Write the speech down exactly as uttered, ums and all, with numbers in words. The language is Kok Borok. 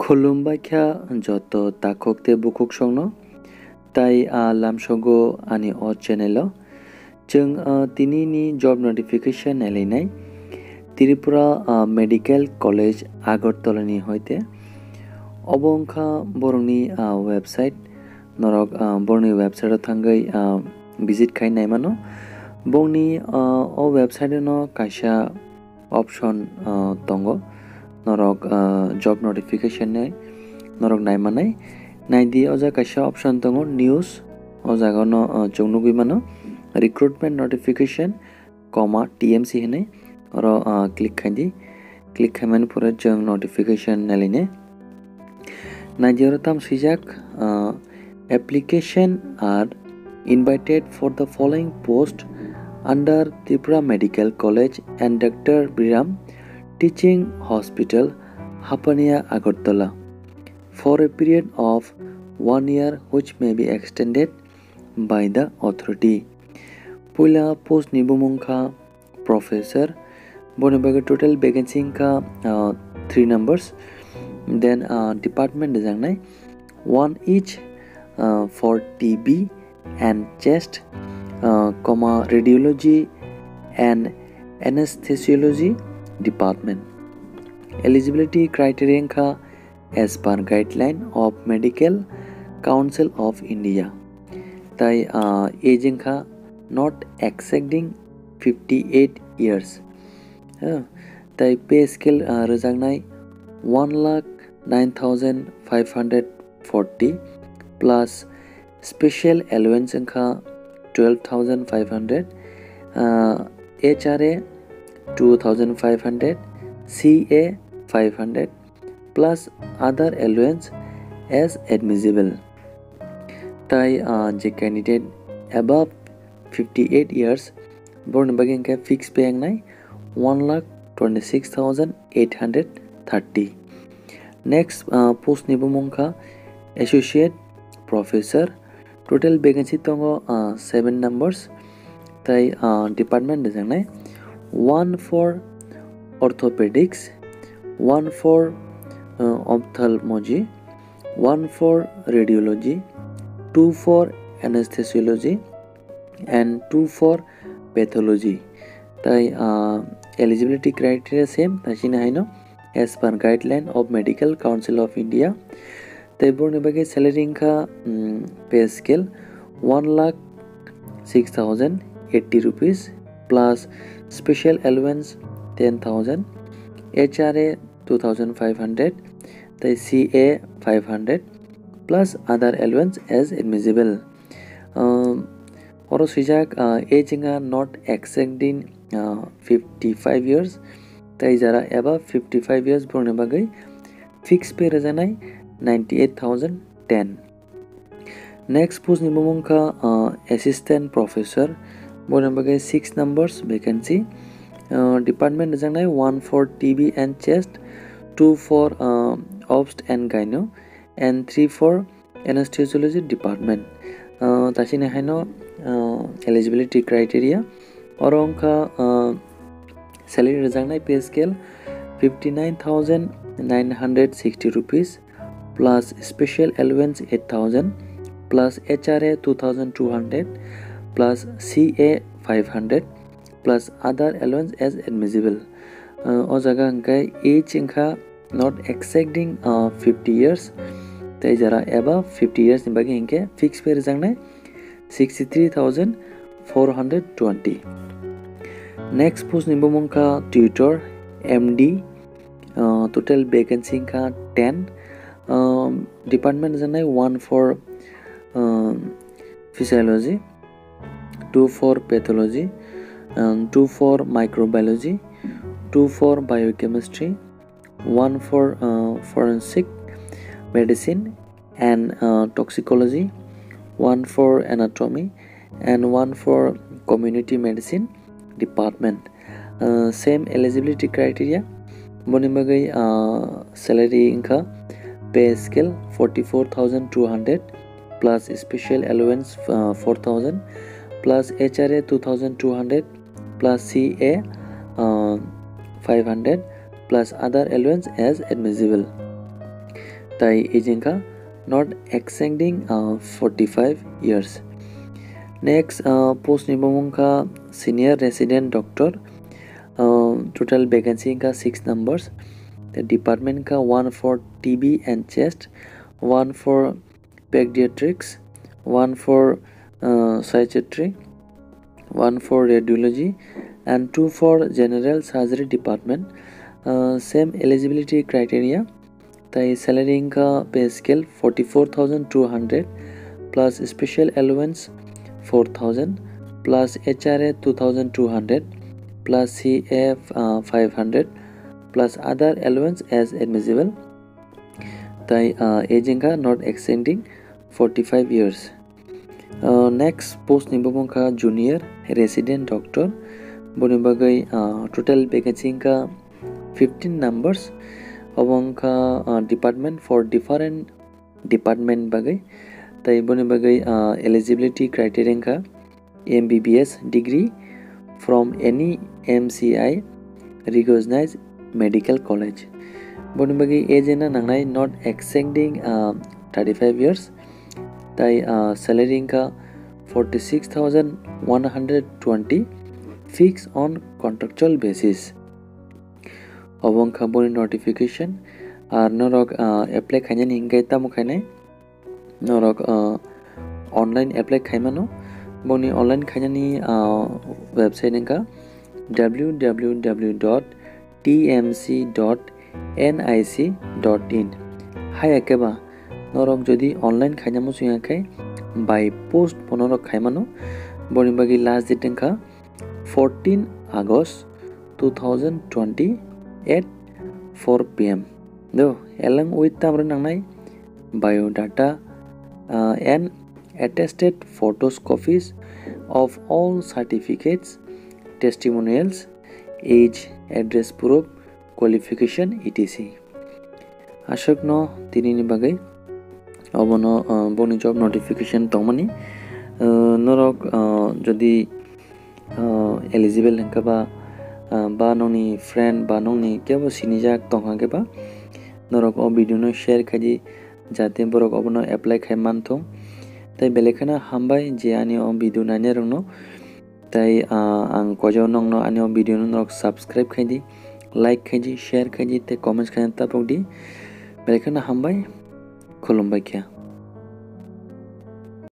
Khulumbai kha joto takhuk tei bukhuk songno, tai a lamsogo ani o channel o. Chwng, ah, tini ni job notification nailainai. Tripura, ah, Medical College Agartala ni hoite. Obo wngkha borokni, ah, website. Norok, ah, borokni website o thangwi, ah, visit khai naimano. Bongni, ah, o website no kaisa option, ah, tongo. Norok, ah, job notification ni norok naimanai. Naidi o jaga kaisa option tongo, news. O jaga no, ah, chwng nugwi mano. Recruitment notification, comma, T M C hinwi. Oro, ah, click khaidi. Click khaimani pore chwng notification nailainai. Naidi oro tam swijak, ah, application are invited for the following post under Tripura Medical College and Doctor Biram Teaching Hospital, Hapania, Agartala, for a period of one year, which may be extended by the authority. Puila post ni bumung kha professor. Boni bagwi total vacancy wngkha, uh, three numbers. Then, uh, department rijaknai one each, uh, for T B and chest, uh, comma, radiology and anesthesiology department. Eligibility criteria wngkha as per guideline of Medical Council of India. Tai, ah, age wngkha not exceeding fifty eight years. Ah, tai pay scale, ah, rwjaknai one lakh nine thousand five hundred forty plus special allowance wngkha twelve thousand five hundred, ah, H R A two thousand five hundred, C A five hundred, plus other allowance as admissible. Tai, ah, je candidate above fifty eight years, borokni bagwi hwnkhe fixed pay wngnai one lakh twenty six thousand eight hundred thirty. Next, ah, post ni bumung kha associate professor. Total vacancy tongo, ah, seven numbers. Tai, ah, department rijaknai one for orthopedics, one for, ah, ophthalmology, one for radiology, two for anesthesiology, and two for pathology. Tai, ah, eligibility criteria same, tai chini haino as per guideline of Medical Council of India. Tai borokni bagwi salary wngkha, mm, pay scale one lakh six thousand eighty rupees plus special allowance ten thousand, H R A two thousand five hundred, tai C A five hundred plus other allowance as admissible. Um, oro swijak, uh, age wngkha not exceeding, uh, fifty five years, tai jara above fifty five years borokni bagwi fixed pay rwjaknai ninety eight thousand ten. Next post ni bumung kha, uh, assistant professor, borokni bagwi six numbers vacancy. Uh, department rwjaknai one for T B and chest, two for, uh, obst and gyno, and three for anesthesiology department. Uh, tai chini haino, uh, eligibility criteria. Oro wngkha, uh, salary rwjaknai pay scale fifty nine thousand nine hundred sixty rupees plus special allowance eight thousand plus H R A two thousand two hundred plus C A five hundred plus other allowance as admissible. Uh, o jaga hwnkhe age wngkha not exceeding, uh, fifty years, tei jara above fifty years ni bagwi hwnkhe fixed pay rwjaknai sixty three thousand four hundred twenty. Next post ni bumung kha tutor, M D, uh, total vacancy wngkha ten, um, department rwjaknai one for, um, physiology, two for pathology, um, two for microbiology, two for biochemistry, one for, uh, forensic medicine and, uh, toxicology, one for anatomy, and one for community medicine department. Uh, same eligibility criteria, boni bagwi, uh, salary wngkha pay scale forty four thousand two hundred plus special allowance, uh, four thousand plus H R A two thousand two hundred plus C A, uh, five hundred plus other allowance as admissible. Tai age wngkha not exceeding uh, forty-five years. Next uh, post ni bumung kha senior resident doctor. Uh, total vacancy wngkha six numbers. The department kha one for T B and chest, one for pediatrics, one for uh, psychiatry, one for radiology, and two for general surgery department. Uh, same eligibility criteria. Tai salary wngkha pay scale forty-four thousand two hundred plus special allowance four thousand plus H R A two thousand two hundred plus C F uh, five hundred plus other allowance as admissible. Tai uh, age wngkha not exceeding forty-five years. Uh, next post ni bumung kha junior resident doctor. Boni bagwi uh, total vacancy wngkha fifteen numbers. Obo wngkha uh, department for different department bagwi. Tai boni bagwi uh, eligibility criteria wngkha M B B S degree from any M C I recognized medical college. Boni bagwi age na nangnai not exceeding uh, thirty-five years. Tai uh, salary wngkha forty-six thousand one hundred twenty fixed on contractual basis. Obo wngkha boni notification. Ar norok uh, apply khainani hinkhe tamo khainai? Norok uh, online apply khaimano. Boni online khainani uh, website wngkha W W W dot T M C dot N I C dot in. Haya khe ba norok jodi online khaina muchung ya khe by post bo norok khaimano. Boni bagwi last date wngkha fourteen August two thousand twenty at four P M. Do, along with tamrwi nangnai biodata uh, and attested photos copies of all certificates, testimonials, age, address proof, qualification, et cetera. Aswkno tinini bagwi obono uh, boni job notification tongmani. Uh, norok uh, jodi uh, eligible hwnkhe ba uh, ba nongni friend ba nongni kebo sinijak tongkha khe ba norok o video no share khaidi, jate borok obono apply khai manthung. Tai belai kheno hambai je ani o video nainai rokno. Tai uh, ang kojo nongno ani o video no norok subscribe khaidi, like khaidi, share khaidi tei comments khaina tapokdi. Belai kheno hambai, khulumbai kha.